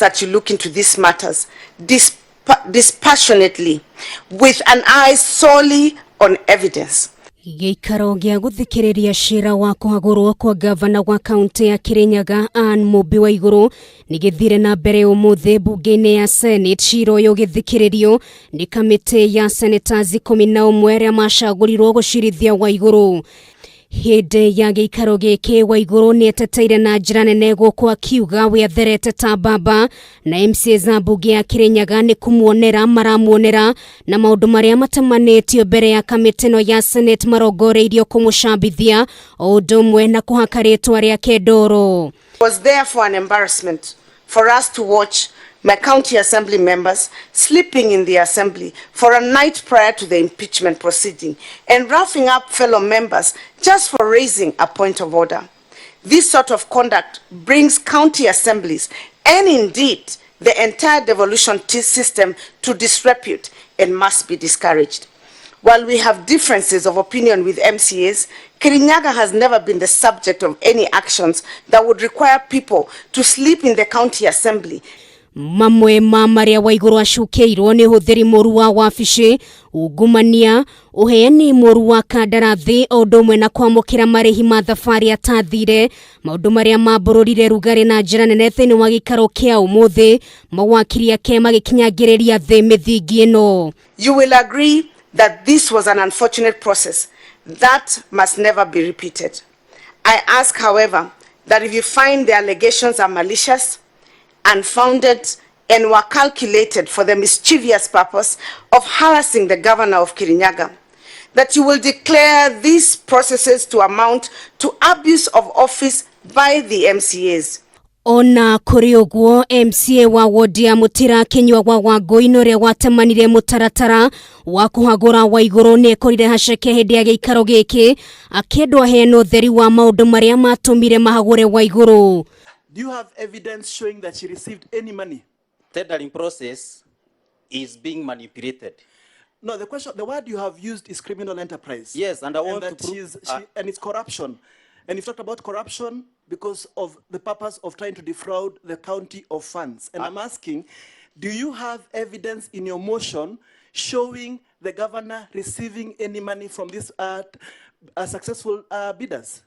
that you look into these matters dispassionately with an eye solely on evidence. Gĩikaro gĩa gũthikĩrĩria cira wa kũhagũrwo kwa gavana wa kaunti ya Kirinyaga Anne Mũmbi Waigũrũ nĩ gĩthire na mbere ũmũthĩ mbunge-inĩ ya Senate. Cira ũyũ ũgĩthikĩrĩrio nĩ kamĩtĩ ya senators 11 arĩa macagũrirwo gũcirithia Waigũrũ. Hĩndĩ ya gĩikaro gĩkĩ, Waigũrũ nĩ eteteire na njĩra nene gũkũ akiuga we atherete ta mbamba na MCAs a mbunge ya Kirinyaga nĩ kũmuonera maramuonera na maũndũ marĩa matemanĩtio mbere ya kamĩtĩ ĩno ya Senate marongoreirio kũmũcambithia o ũndũ ũmwe na kũhaka rĩtwa rĩake ndoro. It was therefore an embarrassment for us to watch my county assembly members sleeping in the assembly for a night prior to the impeachment proceeding and roughing up fellow members just for raising a point of order. This sort of conduct brings county assemblies and indeed the entire devolution system to disrepute and must be discouraged. While we have differences of opinion with MCAs, Kirinyaga has never been the subject of any actions that would require people to sleep in the county assembly. Mamwe ma marĩa Waigũrũ acukĩirwo nĩ ũhũthĩri mũru wa wabici, ungumania, ũheani mũru wa kandarathi o ũndũ ũmwe na kwamũkĩra marĩhi ma thabarĩ atathire, maũndũ marĩa mambũrũrire rugarĩ na njĩra nene thĩinĩ wa gĩikaro kĩa ũmũthĩ, mawakiri ake magĩkinyangĩrĩria thĩ mĩthingi ĩno. You will agree that this was an unfortunate process that must never be repeated. I ask, however, that if you find the allegations are malicious, unfounded, and were calculated for the mischievous purpose of harassing the governor of Kirinyaga, that you will declare these processes to amount to abuse of office by the MCAs. Ona kũrĩ ũguo, MCA wa wodi ya Mũtĩra Kĩnyua wa Wangũi na ũrĩa watemanire mũtaratara wa kũhagũra Waigũrũ nĩ ekorire haceke hĩndĩ ya gĩikaro gĩkĩ akĩendwo aheane ũtheri wa maũndũ marĩa matũmire mahagũre Waigũrũ. Do you have evidence showing that she received any money? Tendering process is being manipulated. No, the question, the word you have used is criminal enterprise. Yes, and I want and that to prove. And it's corruption. And you've talked about corruption because of the purpose of trying to defraud the county of funds. And I'm asking, do you have evidence in your motion showing the governor receiving any money from these successful bidders?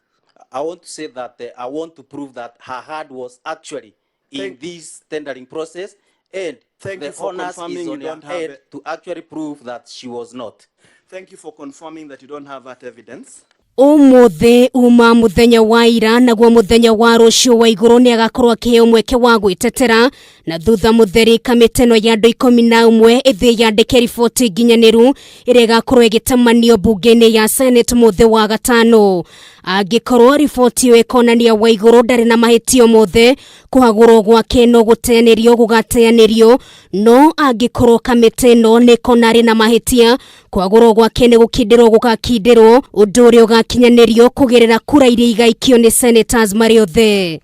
I want to say that I want to prove that her hand was actually in this tendering process, and Thank the you for onus confirming is you on her don't have head it. To actually prove that she was not. Thank you for confirming that you don't have that evidence. Ũmũthĩ uma mũthenya wa ira, naguo mũthenya wa rũciũ Waigũrũ nĩ agakorwo akĩheo mweke wa gwĩtetera, na thutha mũtheri kamĩtĩ ĩno ya andũ 11 ĩthiĩ yandĩke riboti nginyanĩru ĩrĩa ĩgakorwo ĩgĩtamanio mbunge-inĩ ya Senate mũthĩ wa gatano. Angĩkorwo riboti ĩyo ĩkonania Waigũrũ ndarĩ na mahĩtio mothe, kũhagũrwo gwake no gũteanĩrio gũgateanĩrio, no angĩkorwo kamĩtĩ ĩno nĩ ĩkona arĩ na mahĩtia, kũhagũrwo gwake nĩ gũkindĩrwo gũgakindĩrwo, ũndũ ũrĩa ũgakinyanĩrio kũgerera kura iria igaikio nĩ senators marĩ othe.